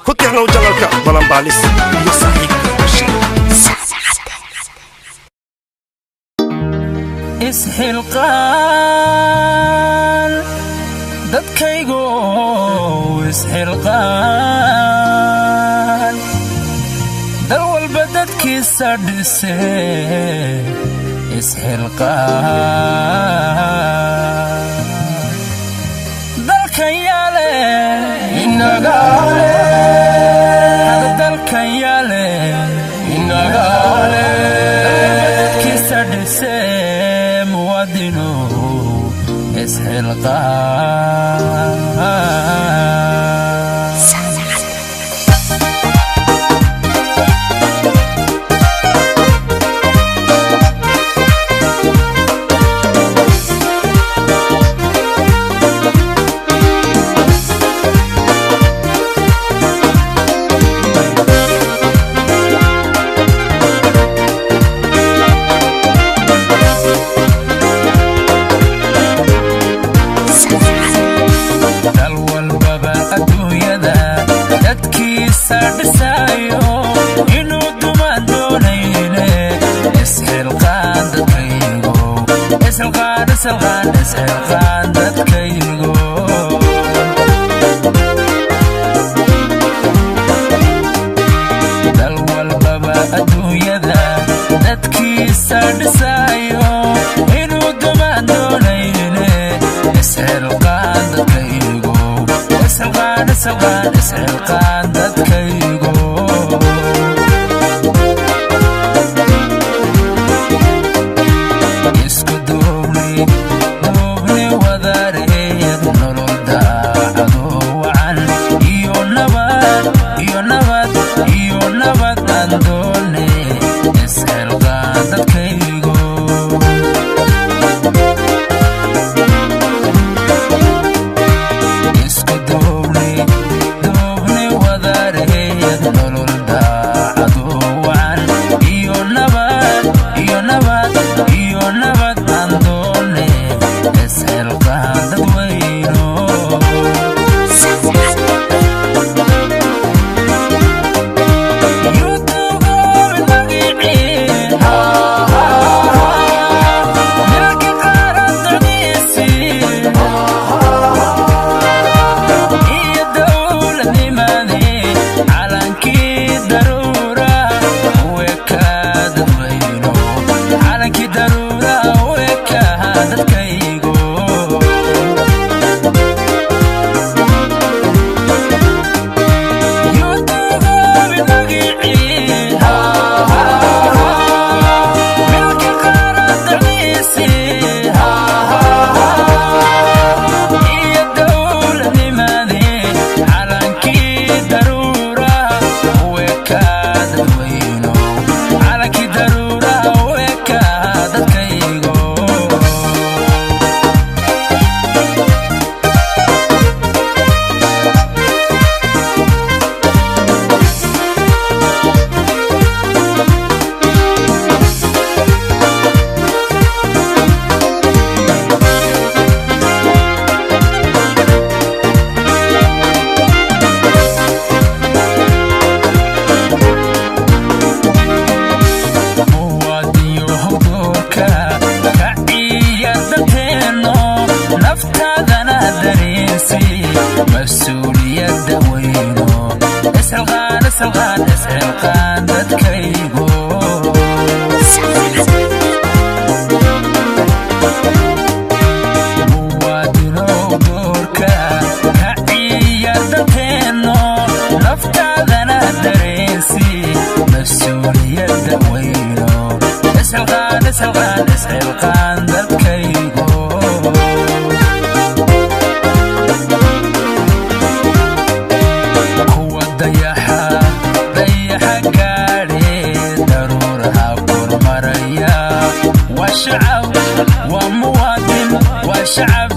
Ku tixnow janalka Balanbaalis iyo saaxiibka Bashiir. Isxilqaan dadkaygu, isxilqaan. Dal walba dadkiisa dhise, isxilqaan. Dalkan yaale inagaale, dalkan yaale inagaale, dadkiisa dhise, muwaadinu isxilqaan. Dal walbaba adduunyada dadkiisa dhisaayo, inuu dumaan doonayne, isxilqaan dadkaygo, isxilqaan, isxilqaan, isxilqaan dadkaygo. Dal walbaba adduunyada dadkiisa dhisaayo, inuu dumaan doonayne, isxilqaan dadkaygo, isxilqaan, isxilqaan, isxilqaan dadkaygo. Isku duubni duubni wadareed, nolol daacado wacan iyo nabad, iyo nabad, iyo nabad aan doone, isxilqaan dadkaygo. Isku duubni duubni wadareed, nolol daacado wacan iyo nabad, iyo nabad, iyo nabad aan doone, isxilqaan dadweyno. Milki qarandiisii iyo dowladnimadii, calankii daruura wekaa dadweyno, calankii daruura wekaa dadkaygo. Milki qarandiisii iyo dowladnimadii, calankii daruura wekaa dadweyno, calankii daruura wekaa dadkaygo. Muwaadinyow doorka ka ciyaar dalkeenno, naftaadana dareensi mas-uuliyadda weyno, isxilqaan, isxilqaan, isxilqaan dadkaygo. Muwaadinow doorka ka ciyaar dalkeenno, naftaadana dareensi mas-uuliyadda weyno, isxilqaan, isxilqaan, isxilqaan dadkaygo. Kuwa dayaxa dayaxa gaadhe, daruuraha kormaraya, waa shacab, waa muwaadin, waa shacab.